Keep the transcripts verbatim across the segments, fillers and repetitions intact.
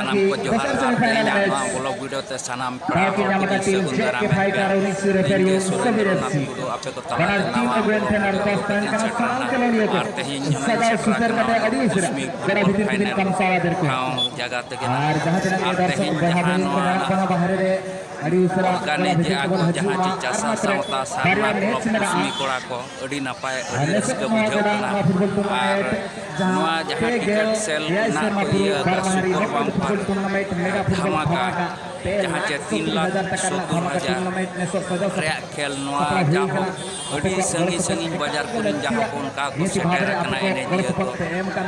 ᱥᱟᱱᱟᱢ ᱠᱚ ᱡᱚᱦᱟᱨ ᱟᱨ ᱛᱮᱦᱮᱧᱟᱜ ᱱᱚᱣᱟ vlog video ᱛᱮ ᱥᱟᱱᱟᱢ ᱯᱮᱲᱟ ᱦᱚᱲ ᱠᱚ ᱤᱧ ᱥᱟᱹᱜᱩᱱ ᱫᱟᱨᱟᱢᱮᱫ ᱯᱮᱭᱟ᱾ ᱤᱧ ᱜᱮ ᱥᱩᱨᱮᱱᱫᱨᱚᱱᱟᱛᱷ ᱴᱩᱰᱩ ᱟᱯᱮ ᱠᱚ ᱛᱟᱞᱟ ᱨᱮ ᱱᱟᱣᱟ vlog video ᱠᱟᱛᱮᱧ ᱥᱮᱴᱮᱨ ᱮᱱᱟ᱾ ᱟᱨ ᱛᱮᱦᱮᱧ ᱚᱱᱟᱧ ᱥᱮᱴᱮᱨ ᱟᱠᱟᱱᱟ ᱠᱩᱥᱢᱤ football final ᱴᱷᱟᱶ ᱡᱟᱭᱜᱟ ᱛᱮᱜᱮ ᱱᱟᱜ᱾ ᱟᱨ ᱛᱮᱦᱮᱧ ᱡᱟᱦᱟᱸ ᱱᱚᱣᱟ organize ᱟᱠᱚ ᱡᱟᱦᱟᱸ ᱪᱮ ᱪᱟᱥᱟ ᱥᱟᱶᱛᱟ ᱥᱟᱨᱱᱟ ᱠᱞᱚᱵ ᱠᱩᱥᱢᱤ ᱠᱚᱲᱟ ᱠᱚ, ᱟᱹᱰᱤ ᱱᱟᱯᱟᱭ, ᱟᱹᱰᱤ ᱨᱟᱹᱥᱠᱟᱹ ᱵᱩᱡᱷᱟᱹᱜ ᱠᱟᱱᱟ᱾ ᱟᱨ ᱱᱚᱣᱟ ᱡᱟᱦᱟᱸ ticket sale ᱨᱮᱱᱟᱜ ᱠᱚ ᱤᱭᱟᱹ ᱟᱠᱟᱫ, super bumper ᱫᱷᱟᱢᱟᱠᱟ, ᱡᱟᱦᱟᱸ ᱪᱮ ᱛᱤᱱ ᱞᱟᱠᱷ ᱥᱚᱛᱛᱚᱨ ᱦᱟᱡᱟᱨ ᱨᱮᱭᱟᱜ ᱠᱷᱮᱞ, ᱱᱚᱣᱟ ᱡᱟᱦᱳᱠ ᱟᱹᱰᱤ ᱥᱟᱺᱜᱤᱧ ᱥᱟᱺᱜᱤᱧ ᱵᱟᱡᱟᱨ ᱠᱚᱨᱮᱱ ᱡᱟᱦᱟᱸ ᱠᱚ ᱚᱱᱠᱟ ᱠᱚ ᱥᱮᱴᱮᱨ ᱟᱠᱟᱱᱟ ᱮᱱᱮᱡᱤᱭᱟᱹ ᱠᱚ᱾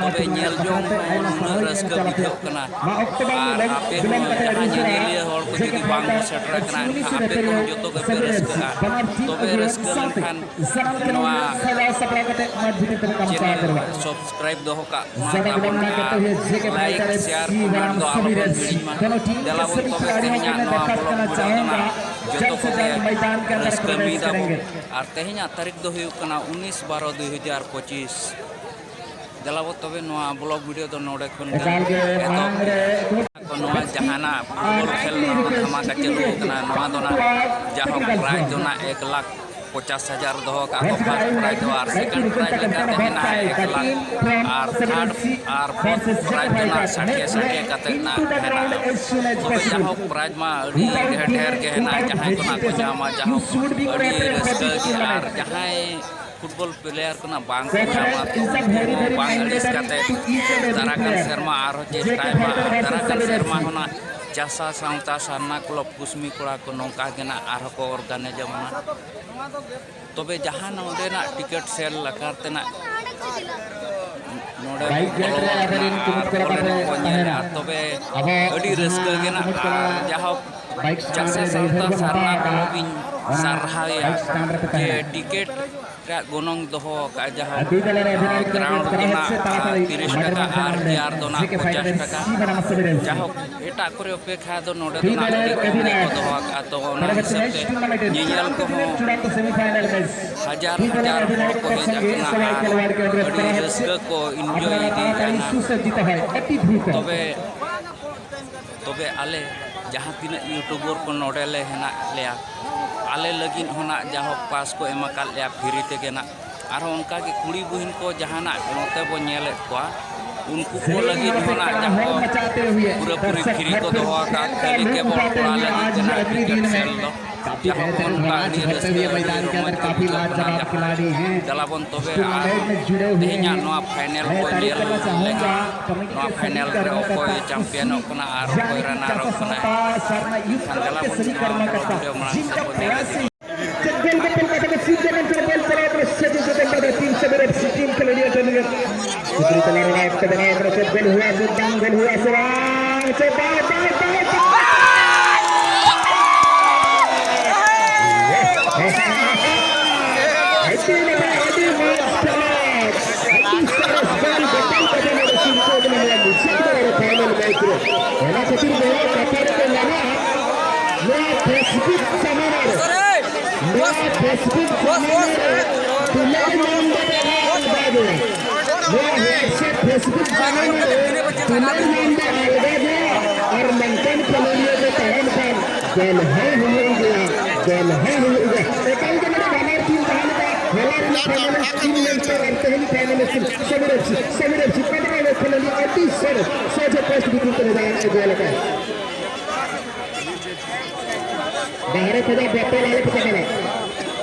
ᱛᱚᱵᱮ ᱧᱮᱞ ᱡᱚᱝ ᱦᱚᱸ ᱱᱩᱱᱟᱹᱜ ᱨᱟᱹᱥᱠᱟᱹ ᱵᱩᱡᱷᱟᱹᱜ ᱠᱟᱱᱟ᱾ ᱟᱨ ᱟᱯᱮ ᱦᱚᱸ ᱡᱟᱦᱟᱸ ᱧᱮᱧᱮᱞᱤᱭᱟᱹ ᱦᱚᱲ ᱠᱚ ᱡᱩᱫᱤ ᱵᱟᱝ ᱠᱚ ᱥᱮᱴᱮᱨ ᱟᱠᱟᱱᱟ, ᱮᱱᱠᱷᱟᱱ ᱟᱯᱮ ᱠᱚᱦᱚᱸ ᱡᱚᱛᱚ ᱜᱮᱯᱮ ᱨᱟᱹᱥᱠᱟᱹᱜᱼᱟ᱾ ᱛᱚᱵᱮ ᱨᱟᱹᱥᱠᱟᱹ ᱞᱮᱱᱠᱷᱟᱱ ᱱᱚᱣᱟ channel subscribe ᱫᱚᱦᱚ ᱠᱟᱜ ᱢᱟ ᱛᱟᱵᱚᱱ ᱟᱨ like, share, comment ᱫᱚ ᱟᱞᱚ ᱵᱚᱱ ᱦᱤᱲᱤᱧ ᱢᱟ᱾ ᱫᱮᱞᱟ ᱵᱚᱱ ᱛᱚᱵᱮ ᱛᱮᱦᱮᱧᱟᱜ ᱱᱚᱣᱟ vlog video ᱫᱚ ᱱᱟᱜ ᱡᱚᱛᱚ ᱠᱚᱜᱮ ᱨᱟᱹᱥᱠᱟᱹ ᱢᱤᱫ ᱟᱵᱚᱱ᱾ ᱟᱨ ᱛᱮᱦᱮᱧᱟᱜ ᱛᱟᱹᱨᱤᱠᱷ ᱫᱚ ᱦᱩᱭᱩᱜ ᱠᱟᱱᱟ ᱩᱱᱤᱥ ᱵᱟᱨᱚ ᱫᱩᱭ ᱦᱟᱡᱟᱨ ᱯᱚᱸᱪᱤᱥ᱾ ᱫᱮᱞᱟ ᱵᱚ ᱛᱚᱵᱮ ᱱᱚᱣᱟ vlog video ᱫᱚ ᱱᱚᱰᱮ ᱠᱷᱚᱱ ᱜᱮ ᱮᱛᱚᱦᱚᱵ᱾ ᱱᱚᱣᱟ ᱡᱟᱦᱟᱸᱱᱟᱜ football ᱠᱷᱮᱞ ᱱᱚᱣᱟ ᱫᱷᱟᱢᱟᱠᱟ ᱪᱟᱹᱞᱩ ᱟᱠᱟᱱᱟ, ᱱᱚᱣᱟ ᱫᱚ ᱱᱟᱜ ᱡᱟᱦᱳᱠ prize ᱫᱚ ᱱᱟᱜ ᱮᱠ ᱞᱟᱠᱷ ᱯᱚᱪᱟᱥ ᱦᱟᱡᱟᱨ ᱫᱚᱦᱚ ᱠᱟᱜ ᱠᱚ first prize ᱫᱚ, ᱟᱨ second prize ᱞᱮᱠᱟᱛᱮ ᱦᱮᱱᱟᱜᱼᱟ ᱮᱠ ᱞᱟᱠᱷ, ᱟᱨ third ᱟᱨ fourth prize ᱫᱚ ᱱᱟᱜ ᱥᱟᱴᱷᱮ ᱥᱟᱴᱷᱮ ᱠᱟᱛᱮ ᱱᱟᱜ ᱦᱮᱱᱟᱜᱼᱟ᱾ ᱛᱚᱵᱮ ᱡᱟᱦᱳᱠ prize ᱢᱟ ᱟᱹᱰᱤ ᱰᱷᱮᱨ ᱰᱷᱮᱨ ᱜᱮ ᱦᱮᱱᱟᱜᱼᱟ, ᱡᱟᱦᱟᱸᱭ ᱠᱚ ᱱᱟᱜ ᱠᱚ ᱧᱟᱢᱟ ᱡᱟᱦᱳᱠ ᱟᱹᱰᱤ ᱨᱟᱹᱥᱠᱟᱹ ᱜᱮ, ᱟᱨ ᱡᱟᱦᱟᱸᱭ football player ᱠᱚ ᱱᱟᱜ ᱵᱟᱝ ᱠᱚ ᱧᱟᱢᱟ, ᱛᱚ ᱩᱱᱠᱩ ᱦᱚᱸ ᱵᱟᱝ ᱟᱹᱲᱤᱥ ᱠᱟᱛᱮ ᱫᱟᱨᱟ ᱠᱟᱱ ᱥᱮᱨᱢᱟ ᱟᱨᱦᱚᱸ ᱪᱮᱥᱴᱟᱭ ᱢᱟ, ᱟᱨ ᱫᱟᱨᱟ ᱠᱟᱱ ᱥᱮᱨᱢᱟ ᱦᱚᱸ ᱱᱟᱜ ᱪᱟᱥᱟ ᱥᱟᱶᱛᱟ ᱥᱟᱨᱱᱟ ᱠᱞᱚᱵ ᱠᱩᱥᱢᱤ ᱠᱚᱲᱟ ᱠᱚ ᱱᱚᱝᱠᱟ ᱜᱮ ᱱᱟᱜ ᱟᱨᱦᱚᱸ ᱠᱚ organize ᱟᱵᱚᱱᱟ᱾ ᱛᱚᱵᱮ ᱡᱟᱦᱟᱸ ᱱᱚᱰᱮᱱᱟᱜ ticket sale ᱞᱟᱠᱟᱨ ᱛᱮᱱᱟᱜ ᱱᱚᱰᱮ ᱵᱚᱞᱚ ᱟᱠᱟᱱᱟ ᱟᱨ ᱵᱚᱞᱚ ᱞᱮᱱ ᱠᱚ ᱧᱮᱞᱮᱫᱼᱟ᱾ ᱛᱚᱵᱮ ᱟᱹᱰᱤ ᱨᱟᱹᱥᱠᱟᱹ ᱜᱮ ᱱᱟᱜ, ᱟᱨ ᱡᱟᱦᱳᱠ ᱪᱟᱥᱟ ᱥᱟᱶᱛᱟ ᱥᱟᱨᱱᱟ ᱠᱞᱚᱵ ᱤᱧ ᱥᱟᱨᱦᱟᱣᱮᱭᱟ ᱡᱮ ticket ᱨᱮᱭᱟᱜ ᱜᱚᱱᱚᱝ ᱫᱚᱦᱚ ᱟᱠᱟᱫᱼᱟ, ᱡᱟᱦᱳᱠ ground ᱫᱚ ᱱᱟᱜ ᱛᱤᱨᱤᱥ ᱴᱟᱠᱟ ᱟᱨ chair ᱫᱚ ᱱᱟᱜ ᱯᱚᱧᱪᱟᱥ ᱴᱟᱠᱟ᱾ ᱡᱟᱦᱳᱠ ᱮᱴᱟᱜ ᱠᱚᱨᱮ ᱚᱯᱮᱠᱷᱟ ᱫᱚ ᱱᱚᱰᱮ ᱫᱚ ᱱᱟᱜ ᱟᱹᱰᱤ ᱠᱚᱢ ᱜᱮᱠᱚ ᱫᱚᱦᱚ ᱟᱠᱟᱫᱼᱟ᱾ ᱛᱚ ᱚᱱᱟ ᱦᱤᱥᱟᱹᱵ ᱛᱮ ᱧᱮᱧᱮᱞ ᱠᱚᱦᱚᱸ ᱦᱟᱡᱟᱨ ᱦᱟᱡᱟᱨ ᱦᱚᱲ ᱠᱚ ᱦᱮᱡ ᱟᱠᱟᱱᱟ ᱟᱨ ᱟᱹᱰᱤ ᱨᱟᱹᱥᱠᱟᱹ ᱠᱚ enjoy ᱤᱫᱤᱭᱮᱫ ᱠᱟᱱᱟ᱾ ᱛᱚᱵᱮ ᱛᱚᱵᱮ ᱟᱞᱮ ᱡᱟᱦᱟᱸ ᱛᱤᱱᱟᱹᱜ ᱤᱭᱩᱴᱩᱵᱟᱨ ᱠᱚ ᱱᱚᱰᱮ ᱞᱮ ᱦᱮᱱᱟᱜ ᱞᱮᱭᱟ, ᱟᱞᱮ ᱞᱟᱹᱜᱤᱫ ᱦᱚᱸ ᱱᱟᱜ ᱡᱟᱦᱳᱠ ᱯᱟᱥ ᱠᱚ ᱮᱢ ᱟᱠᱟᱫ ᱞᱮᱭᱟ ᱯᱷᱨᱤ ᱛᱮᱜᱮ ᱱᱟᱜ᱾ ᱟᱨᱦᱚᱸ ᱚᱱᱠᱟᱜᱮ ᱠᱩᱲᱤ ᱵᱩᱦᱤᱱ ᱠᱚ ᱡᱟᱦᱟᱱᱟᱜ ᱱᱚᱛᱮ ᱵᱚ ᱧᱮᱞᱮᱫ ᱠᱚᱣᱟ, ᱩᱱᱠᱩ ᱠᱚ ᱞᱟᱹᱜᱤᱫ ᱦᱚᱸ ᱱᱟᱜ ᱡᱟᱦᱳᱠ ᱯᱩᱨᱟᱹᱯᱩᱨᱤ ᱯᱷᱨᱤ ᱠᱚ ᱫᱚᱦᱚ ᱟᱠᱟᱫ ᱠᱷᱟᱹᱞᱤ ᱠᱮᱵᱚᱞ ᱠᱚᱲᱟ ᱞᱟᱹᱜᱤᱫ ᱜᱮ ᱱᱟᱜ ᱠᱨᱤᱠᱮᱴ ᱠᱷᱮᱞ ᱫᱚ᱾ ᱡᱟᱦᱳᱠ ᱚᱱᱠᱟ ᱟᱹᱰᱤ ᱨᱟᱹᱥᱠᱟᱹ ᱟᱹᱰᱤ ᱨᱚᱢᱚᱡᱽ ᱜᱮ ᱵᱩᱡᱷᱟᱹᱜ ᱠᱟᱱᱟ᱾ ᱡᱟᱦᱳᱠ ᱫᱮᱞᱟ ᱵᱚᱱ ᱛᱚᱵᱮ ᱟᱨ ᱛᱮᱦᱮᱧᱟᱜ ᱱᱚᱣᱟ ᱯᱷᱟᱭᱱᱮᱞ ᱵᱚ ᱧᱮᱞ ᱞᱮᱜᱮ᱾ ᱱᱚᱣᱟ ᱯᱷᱟᱭᱱᱮᱞ ᱨᱮ ᱚᱠᱚᱭ ᱪᱟᱢᱯᱤᱭᱟᱱᱚᱜ ᱠᱟᱱᱟ ᱟᱨ ᱚᱠᱚᱭ ᱨᱟᱱᱟᱨ ᱟᱯ ᱠᱟᱱᱟᱭ᱾ ᱮᱱᱠᱷᱟᱱ ᱫᱮᱞᱟ ᱵᱚᱱ ᱱᱚᱣᱟ ᱵᱚᱱ ᱵᱷᱤᱰᱤᱭᱳ ᱢᱟᱲᱟᱝ ᱥᱮᱫ ᱵᱚᱱ ᱧᱮᱞ ᱤᱫᱤ᱾ ᱪᱮᱫ ᱜᱳᱞ ᱜᱳᱞ ᱠᱟᱛᱮ ᱠᱚ ᱥᱤᱨᱡᱟᱹᱣ ᱮᱱᱟ, ᱪᱮᱫ ᱜᱳᱞ ᱪᱟᱞᱟᱣ ᱠᱟᱱᱟ, ᱥᱮ ᱪᱮᱫ ᱜᱳᱞ ᱠᱟᱛᱮ ᱴᱤᱢ ᱥᱟᱵᱮᱨ ᱮᱯᱷ ᱥᱤ ᱴᱤᱢ ᱠᱷᱮᱞᱳᱰᱤᱭᱟᱹ ᱠᱚ ᱱᱤᱭᱟᱹ ᱥᱩᱠᱨᱤ ᱛᱟᱞᱟ ᱨᱮ ᱚᱠᱛᱚ ᱵᱮᱱᱟᱣ ᱠᱟᱱᱟ, ᱪᱮᱫ ᱜᱳᱞ ᱦᱩᱭᱩᱜᱼᱟ ᱥᱮ ᱵᱟᱝ ᱜᱳᱞ ᱦᱩᱭᱩᱜᱼᱟ ᱥᱮ ᱵᱟᱝ, ᱪᱮᱫ ᱵᱟᱝ, ᱵᱟᱝ, ᱵᱟᱝ, ᱵᱟᱝ᱾ ᱟᱹᱰᱤ ᱱᱟᱯᱟᱭ, ᱟᱹᱰᱤ ᱢᱚᱡᱽ ᱠᱷᱮᱞᱳᱰ, ᱟᱹᱰᱤ ᱥᱚᱨᱮᱥ ᱜᱳᱞ ᱜᱳᱞ ᱠᱟᱛᱮ ᱱᱚᱰᱮ ᱥᱤᱨᱡᱟᱹᱣ ᱠᱟᱱᱟ ᱱᱚᱣᱟ ᱢᱩᱪᱟᱹᱫ ᱵᱮᱲᱟ ᱨᱮ ᱯᱷᱟᱭᱱᱟᱞ ᱢᱮᱪ ᱨᱮ᱾ ᱚᱱᱟ ᱠᱷᱟᱹᱛᱤᱨ ᱱᱚᱣᱟ ᱠᱟᱛᱷᱟ ᱨᱮᱠᱚ ᱢᱮᱱᱟ, ᱱᱚᱣᱟ ᱯᱷᱮᱥᱵᱩᱠ ᱥᱟᱢᱟᱝ ᱨᱮ, ᱱᱚᱣᱟ ᱯᱷᱮᱥᱵᱩᱠ ᱥᱟᱢᱟᱝ ᱨᱮ ᱫᱩᱞᱟᱹᱲ ᱧᱟᱢ ᱫᱚ ᱟᱞᱜᱟ ᱜᱮᱭᱟ᱾ ᱱᱚᱣᱟ WhatsApp ᱯᱷᱮᱥᱵᱩᱠ ᱥᱟᱢᱟᱝ ᱨᱮ ᱫᱩᱞᱟᱹᱲ ᱧᱟᱢ ᱫᱚ ᱟᱞᱜᱟ ᱜᱮᱭᱟ᱾ ᱟᱨ ᱱᱚᱝᱠᱟᱱ ᱠᱷᱮᱞᱳᱰᱤᱭᱟᱹ ᱠᱚ ᱛᱟᱦᱮᱱ ᱠᱷᱟᱱ ᱫᱚᱞ ᱦᱚᱸ ᱦᱩᱭᱩᱜ ᱜᱮᱭᱟ, ᱫᱚᱞ ᱦᱚᱸ ᱦᱩᱭᱩᱜ ᱜᱮᱭᱟ᱾ ᱮᱠᱟᱞ ᱜᱮ ᱱᱚᱰᱮ ᱵᱟᱱᱟᱨ ᱴᱤᱢ ᱛᱟᱦᱮᱸ ᱞᱮᱱᱟ᱾ ᱦᱚᱞᱟ ᱨᱤᱱᱤᱡ ᱯᱷᱟᱭᱱᱟᱞᱤᱥᱴ ᱴᱤᱢ ᱢᱮᱱᱛᱮ ᱟᱨ ᱛᱮᱦᱮᱧ finalist team Samir F C, Samir F C Patna ᱨᱮ ᱠᱷᱮᱞᱳᱰᱤᱭᱟᱹ ᱟᱹᱰᱤ ᱥᱚᱨᱮᱥ ᱥᱚᱡᱷᱮ ᱯᱳᱥᱴ ᱵᱷᱤᱛᱤᱨ ᱛᱮ ᱢᱮᱡᱟᱭ ᱮ ᱜᱳᱞ ᱟᱠᱟᱫ᱾ ᱵᱟᱦᱨᱮ ᱠᱷᱚᱱᱟᱜ ᱵᱚᱛᱚᱨ ᱟᱞᱚ ᱯᱮ ᱪᱟᱵᱟᱭᱟ᱾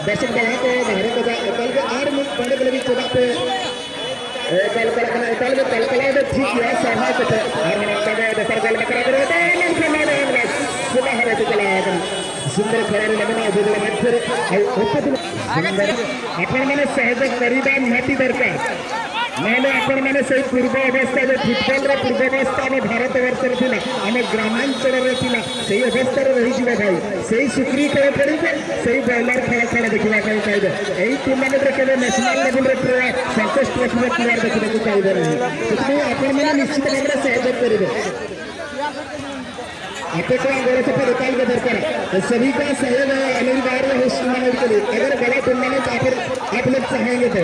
ᱫᱚᱨᱥᱚᱠ ᱵᱟᱦᱟ ᱠᱚ ᱵᱟᱦᱨᱮ ᱠᱷᱚᱱᱟᱜ ᱮᱠᱟᱞ ᱜᱮ ᱟᱨ ᱢᱤᱫ ᱯᱟᱹᱰᱮ ᱞᱟᱹᱜᱤᱫ ᱪᱮᱫᱟᱜ ᱯᱮ ᱮᱠᱟᱞ ᱪᱟᱞᱟᱜ ᱠᱟᱱᱟ, ᱮᱠᱟᱞ ᱜᱮ ᱠᱟᱞᱠᱟᱞᱟᱣ ᱫᱚ ᱴᱷᱤᱠ ᱜᱮᱭᱟ, ᱥᱟᱨᱦᱟᱣ ᱠᱟᱛᱮ ᱟᱨᱦᱚᱸ ᱱᱚᱝᱠᱟ ᱜᱮ ᱫᱚᱥᱟᱨ ᱜᱳᱞ ᱵᱟᱠᱷᱨᱟ ᱠᱚᱨᱮ ᱫᱚ ᱢᱮᱱᱠᱷᱟᱱ ᱱᱚᱰᱮ ᱥᱮᱫᱟ ᱦᱟᱨᱮ ᱛᱮ ᱪᱟᱞᱟᱣ ᱟᱠᱟᱱᱟ᱾ ᱥᱩᱱᱫᱚᱨ ᱠᱷᱮᱞᱟᱲᱤ ᱢᱮᱱᱟᱜᱼᱟ ᱟᱵᱚ ᱫᱚ ᱢᱚᱫᱽᱫᱷᱮ ᱨᱮ ᱟᱭ ᱩᱯᱚᱫ ᱥᱩᱱᱫᱚᱨ ᱟᱯᱱ ᱢᱟᱱᱮ ᱥᱚᱦᱡᱳᱜ ᱠᱚᱨᱤᱵᱟ ᱱᱤᱦᱟᱹᱛᱤ ᱫᱚᱨᱠᱟᱨ᱾ ᱱᱚᱰᱮ ᱟᱯᱱ ᱢᱟᱱᱮ ᱥᱮᱭ ᱯᱩᱨᱵᱚ ᱚᱵᱚᱥᱛᱟ ᱡᱮ ᱯᱷᱩᱴᱵᱚᱞ ᱨᱮ ᱯᱩᱨᱵᱚ ᱚᱵᱚᱥᱛᱟ ᱟᱵᱚ ᱵᱷᱟᱨᱚᱛ ᱵᱚᱨᱥᱚ ᱨᱮ ᱛᱤᱱᱟᱹᱜ ᱟᱵᱚ ᱜᱨᱟᱢᱟᱧᱪᱚᱞ ᱨᱮ ᱛᱤᱱᱟᱹᱜ ᱥᱮᱭ ᱚᱵᱚᱥᱛᱟ ᱨᱮ ᱨᱚᱦᱤ ᱡᱤᱵᱟ ᱵᱷᱟᱭ, ᱥᱮᱭ ᱥᱩᱠᱨᱤ ᱠᱷᱮᱞ ᱠᱷᱮᱞ ᱥᱮᱭ ᱵᱚᱭᱞᱟᱨ ᱠᱷᱮᱞ ᱠᱷᱮᱞ ᱫᱮᱠᱷᱤᱵᱟ ᱠᱷᱮᱞ ᱠᱷᱮᱞ ᱮᱭ ᱴᱩᱨᱱᱟᱢᱮᱱᱴ ᱨᱮ ᱠᱮᱵᱚᱞ ᱱᱮᱥᱱᱟᱞ ᱞᱮᱵᱮᱞ ᱨᱮ ᱯᱩᱨᱟᱹ ᱥᱚᱱᱛᱳᱥ ᱴᱨᱚᱯᱷᱤ ᱨᱮ ᱯᱞᱮᱭᱟᱨ ᱫᱮᱠᱷᱤᱵᱟ ᱠᱷᱮᱞ ᱠᱷᱮᱞ ᱤᱛᱱᱟ ᱦᱤᱥᱥᱟ ᱵᱷᱟᱵᱽ ᱨᱮ ᱥᱚᱦᱡᱳᱜ ᱠᱚᱨᱤᱵᱟ᱾ ᱟᱯᱮ ᱠᱚᱣᱟᱜ ᱜᱚᱲᱚ ᱥᱚᱯᱚᱦᱚᱫ ᱮᱠᱟᱞ ᱜᱮ ᱫᱚᱨᱠᱟᱨ᱾ ᱥᱟᱵᱷᱤ ᱠᱟ ᱥᱚᱦᱡᱳᱜ ᱦᱟᱭ ᱚᱱᱤᱞ ᱵᱟᱦᱟᱨ ᱨᱮ ᱦᱳᱥᱴ ᱴᱩᱨᱱᱟᱢᱮᱱᱴ ᱠᱮ ᱞᱤᱭᱮ ᱟᱜᱟᱨ ᱵᱟᱲᱟ ᱴᱩᱨᱱᱟᱢᱮᱱᱴ ᱟᱯᱮ ᱟᱯ ᱞᱳᱜ ᱪᱟᱦᱮᱸᱜᱮ ᱛᱚ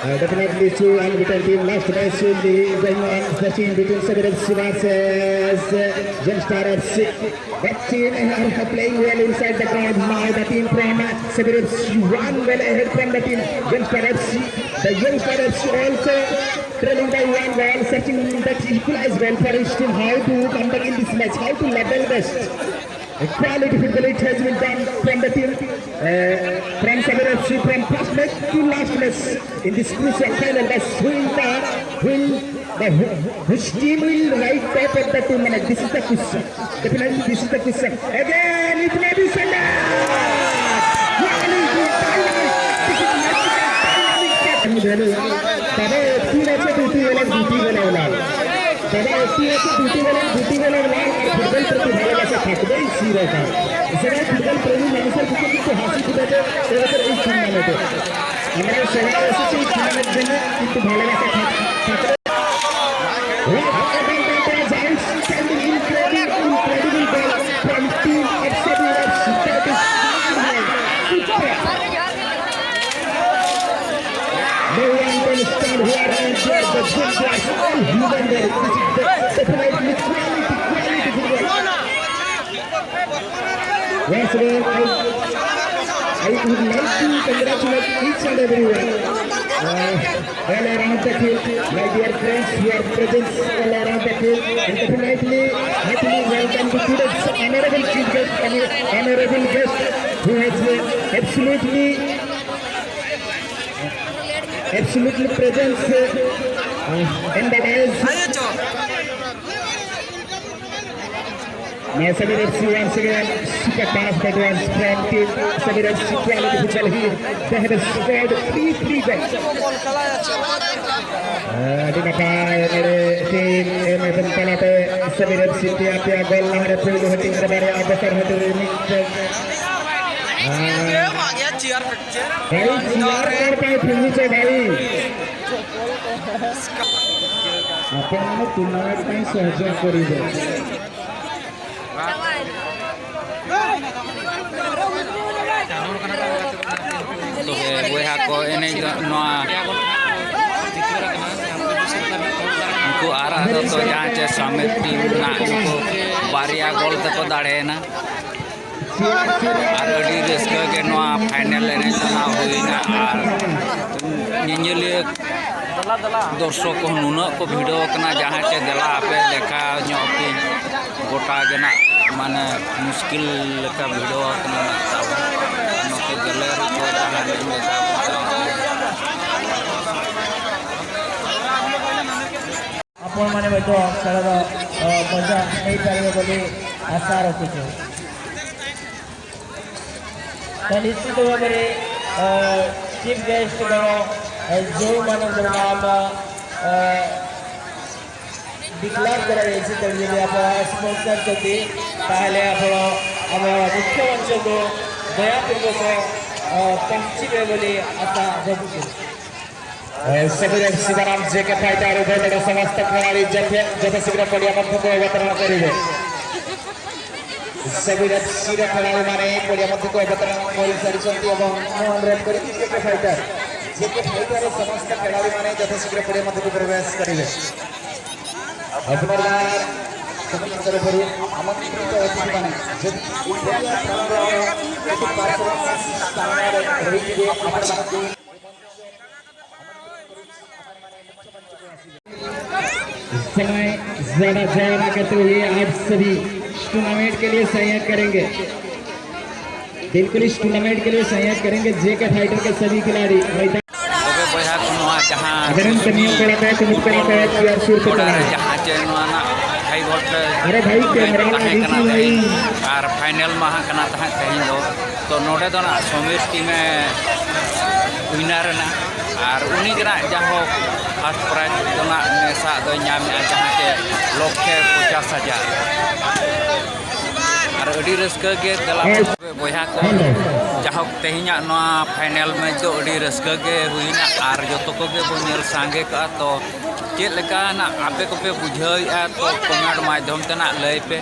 Uh, definitely two unbeaten team. Last match will be going on. First in between Sabir F C versus uh, Youngstar F C. But team are playing well inside the ground. Now the team from uh, Sabir F C one well ahead from the team Youngstar F C. The Youngstar F C also trailing by one goal, searching that equalize well for his team. How to come back in this match? How to level best? A quality football it has been done from the team uh, from Sabir F C from first match to last match in this crucial final. The winner will the who- which team will rise top of the tournament? This is the question. Definitely, this is the question. Again, it may be Sundar. What is this dynamic? This is magical dynamic. দাদা একটি ম্যাচে দুটি গোল, দুটি গোল ওলাল। দাদা একটি ম্যাচে দুটি গোল, দুটি গোল ওলাল। আর ফুটবল প্রতি ভালোবাসা থাকবেই চিরকাল। এছাড়া ফুটবল প্রেমী মানুষের মুখে কিন্তু হাসি ফুটেছে এবারের এই টুর্নামেন্টে। আমরা সবাই এসেছি এই টুর্নামেন্টের জন্য, কিন্তু ভালোবাসা থাক- থাকবে। What a goal that was! Outstanding, incredible, incredible goal from team of Sabir F C. That is super. No one can stand here and judge the good class of human being. This is the definitely quality, quality football. Once again, I, I would like to congratulate each and everyone. Uh, all around the field, my dear friends who are present all around the field, and definitely heartily welcome to today's honorable chief guest, honor- honorable guest who has uh, absolutely, absolutely present uh, in the dais. Now Sabir F C once again, super pass that was from team Sabir F C quality football here. They have scored three three goals. ᱟᱹᱰᱤ ᱱᱟᱯᱟᱭ ᱱᱚᱰᱮ team ᱮᱢ ᱮᱯᱮᱢ ᱛᱟᱞᱟᱛᱮ Sabir F C ᱯᱮᱭᱟ ᱯᱮᱭᱟ ᱜᱳᱞ ᱞᱟᱦᱟᱨᱮ ᱯᱩᱭᱞᱩ ᱦᱟᱹᱴᱤᱧ ᱨᱮ ᱵᱟᱨᱭᱟ ᱟᱨ ᱫᱚᱥᱟᱨ ᱦᱟᱹᱴᱤᱧ ᱨᱮ ᱢᱤᱫᱴᱮᱱ᱾ ᱵᱷᱟଇ, ଚିଆର କଣ ପାଇଁ ଫିଙ୍ଗୁଛ ଭାଇ? ଆପଣମାନେ ଟୁର୍ଣ୍ଣାମେଣ୍ଟ ପାଇଁ ସହଯୋଗ କରିବେ। ᱛᱚᱵᱮ ᱵᱚᱭᱦᱟ ᱠᱚ, ᱮᱱᱮᱡ ᱫᱚ ᱱᱚᱣᱟ ᱩᱱᱠᱩ ᱟᱨ ᱟᱫᱚ ᱛᱚ ᱡᱟᱦᱟᱸ ᱪᱮ ᱥᱟᱢᱤᱨ ᱴᱤᱢ ᱨᱮᱱᱟᱜ ᱩᱱᱠᱩ ᱵᱟᱨᱭᱟ ᱜᱳᱞ ᱛᱮᱠᱚ ᱫᱟᱲᱮᱭᱮᱱᱟ᱾ ᱟᱨ ᱟᱹᱰᱤ ᱨᱟᱹᱥᱠᱟᱹ ᱜᱮ ᱱᱚᱣᱟ ᱯᱷᱟᱭᱱᱮᱞ ᱮᱱᱮᱡ ᱫᱚ ᱱᱟᱜ ᱦᱩᱭᱱᱟ᱾ ᱟᱨ ᱧᱮᱧᱮᱞᱤᱭᱟᱹ ᱫᱚᱨᱥᱚᱠ ᱠᱚᱦᱚᱸ ᱱᱩᱱᱟᱹᱜ ᱠᱚ ᱵᱷᱤᱲᱚ ᱟᱠᱟᱱᱟ, ᱡᱟᱦᱟᱸ ᱪᱮ ᱫᱮᱞᱟ ᱟᱯᱮ ᱫᱮᱠᱷᱟᱣ ᱧᱚᱜ ᱯᱮ᱾ ᱜᱚᱴᱟ ᱜᱮ ᱱᱟᱜ ᱢᱟᱱᱮ ᱢᱩᱥᱠᱤᱞ ᱞᱮᱠᱟ ᱵᱷᱤᱲᱚ ᱟᱠᱟᱱᱟ ᱱᱟᱜ ᱛᱟᱵᱚᱱ᱾ ᱱᱚᱛᱮ ᱜᱮᱞᱮᱨᱤ ᱠᱚ ᱡᱟᱦᱟᱸ ᱞᱤᱧ ᱢᱮᱛᱟ ᱠᱚ ᱠᱟᱱᱟ᱾ ଆପଣମାନେ ମଧ୍ୟ ଖେଳର, ଅ, ମଜା ନେଇପାରିବେ ବୋଲି ଆଶା ରଖୁଛୁ। ତ ନିଶ୍ଚିତ ଭାବରେ, ଅ, ଚିଫ୍ ଗେଷ୍ଟ ଏବଂ, ଅ, ଯେଉଁମାନଙ୍କର ନାମ, ଅ, ଡିକ୍ଲେୟାର କରାଯାଇଛି, ତେଣୁ ଯଦି ଆପଣ ଆସି ପହଞ୍ଚାରୁଛନ୍ତି, ତାହେଲେ ଆପଣ ଆମ ମୁଖ୍ୟ ମଞ୍ଚକୁ ଦୟାପୂର୍ବକ, ଅ, ପହଞ୍ଚିବେ ବୋଲି ଆଶା ରଖୁଛୁ। ए, समीर एफसी बनाम जेके फाइटर उभय दल समस्त खेलाड़ी जथे-, जथाशीघ्र पड़िया मध्यକୁ ଅବତରଣ କରିବେ। समीर एफसी ର खेलाड़ी माने पड़िया मध्यକୁ ଅବତରଣ କରିସାରିଛନ୍ତି ଏବଂ ମୁଁ ଅନୁରୋଧ କରିବି जेके फाइटर, जेके फाइटर ର ସମସ୍ତ खेलाड़ी माने यथाशीघ्र पड़िया मध्यକୁ प्रवेश କରିବେ। पुनर्बार समिति तरफରୁ ଆମନ୍ତ୍ରିତ ଅତିଥିମାନେ ଯଦି ଏଠି ପାର୍ଶ୍ୱବର୍ତ୍ତୀ ସ୍ଥାନରେ ରହିଥିବେ, ଆପଣମାନଙ୍କୁ समय ज्यादा जाया ना करते हुए आप सभी इस टूर्नामेंट के लिए सहयोग करेंगे। बिल्कुल इस टूर्नामेंट के लिए सहयोग करेंगे जेके फाइटर के सभी खिलाड़ी। मैदान ᱛᱚᱵᱮ ᱵᱚᱭᱦᱟ ᱠᱚ, ᱱᱚᱣᱟ ᱡᱟᱦᱟᱸ ᱟᱵᱮᱱ ᱨᱮᱱ ᱠᱟᱹᱢᱤᱭᱟᱹ ᱠᱚᱲᱟ ᱠᱚ ᱠᱩᱢᱩᱫ ᱠᱚᱲᱟ ᱠᱚ ᱪᱮᱭᱟᱨ ᱥᱩᱨ ᱠᱚ ᱚᱲᱟᱜ ᱨᱮ ᱪᱟᱞᱟᱜᱼᱟ᱾ ᱡᱟᱦᱟᱸ ᱪᱮ ᱱᱚᱣᱟ ᱨᱮᱱᱟᱜ ᱦᱟᱭ ᱵᱷᱳᱞᱴᱮᱡᱽ ᱟᱨᱮ ᱵᱷᱟᱭ, ᱠᱮᱢᱮᱨᱟ ᱢᱮᱱ ᱛᱟᱦᱮᱸ ᱠᱟᱱᱟ ᱛᱮᱦᱮᱧ, ᱟᱨ ᱯᱷᱟᱭᱱᱮᱞ ᱢᱟ ᱦᱟᱸᱜ ᱠᱟᱱᱟ ᱛᱟᱦᱮᱸᱫ ᱛᱮᱦᱮᱧ ᱫᱚ᱾ ᱛᱚ ᱱᱚᱰᱮ ᱫᱚ ᱱᱟᱜ ᱥᱚᱢᱤᱨ ᱴᱤᱢᱮ ᱣᱤᱱᱟᱨ ᱮᱱᱟ, ᱟᱨ ᱩᱱᱤ ᱜᱮ ᱱᱟᱜ ᱡᱟᱭᱦᱳᱠ ᱯᱷᱟᱥᱴ ᱯᱨᱟᱭᱤᱡᱽ ᱫᱚ ᱱᱟᱜ ᱱᱮᱥᱟᱜ ᱫᱚᱭ ᱧᱟᱢᱮᱜᱼᱟ, ᱡᱟᱦᱟᱸ ᱪᱮ ᱞᱚᱠᱷᱮ ᱯᱚᱪᱟᱥ ᱦᱟᱡᱟᱨ᱾ ᱟᱨ ᱟᱹᱰᱤ ᱨᱟᱹᱥᱠᱟᱹ ᱜᱮ ᱫᱮᱞᱟ ᱵᱚᱭᱦᱟ ᱠᱚ, ᱡᱟᱭᱦᱳᱠ ᱛᱮᱦᱮᱧᱟᱜ ᱱᱚᱣᱟ ᱯᱷᱟᱭᱱᱮᱞ ᱢᱮᱪ ᱫᱚ ᱟᱹᱰᱤ ᱨᱟᱹᱥᱠᱟᱹ ᱜᱮ ᱦᱩᱭᱱᱟ, ᱟᱨ ᱡᱚᱛᱚ ᱠᱚᱜᱮ ᱵᱚᱱ ᱧᱮᱞ ᱥᱟᱸᱜᱮ ᱠᱟᱜᱼᱟ᱾ ᱛᱚ ᱪᱮᱫ ᱞᱮᱠᱟ ᱱᱟᱜ ᱟᱯᱮ ᱠᱚᱯᱮ ᱵᱩᱡᱷᱟᱹᱣᱮᱫᱼᱟ, ᱛᱚ ᱠᱚᱢᱮᱱᱴ ᱢᱟᱫᱽᱫᱷᱚᱢ ᱛᱮ ᱱᱟᱜ ᱞᱟᱹᱭ ᱯᱮ᱾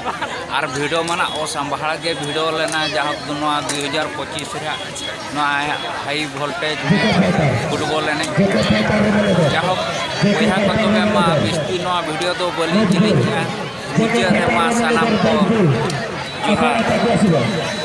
ᱟᱨ ᱵᱷᱤᱲᱚ ᱢᱟ ᱱᱟᱜ ᱚᱥᱟᱢᱵᱷᱟᱲ ᱜᱮ ᱵᱷᱤᱲᱚ ᱞᱮᱱᱟ, ᱡᱟᱭᱦᱳᱠ ᱱᱚᱣᱟ ᱫᱩᱭ ᱦᱟᱡᱟᱨ ᱯᱚᱸᱪᱤᱥ ᱨᱮᱭᱟᱜ ᱱᱚᱣᱟ ᱦᱟᱭ ᱵᱷᱳᱞᱴᱮᱡᱽ ᱯᱷᱩᱴᱵᱚᱞ ᱮᱱᱮᱡ, ᱡᱟᱭᱦᱳᱠ ᱵᱚᱭᱦᱟ ᱠᱚ, ᱛᱚᱵᱮ ᱢᱟ ᱵᱤᱥᱛᱤ ᱱᱚᱣᱟ ᱵᱷᱤᱰᱤᱭᱳ ᱫᱚ ᱵᱟᱹᱞᱤᱧ ᱡᱤᱞᱤᱧ ᱠᱮᱜᱼᱟ᱾ ᱢᱩᱪᱟᱹᱫ ᱨᱮ ᱢᱟ ᱥᱟᱱᱟᱢ ᱠᱚ ᱡᱚᱦᱟᱨ᱾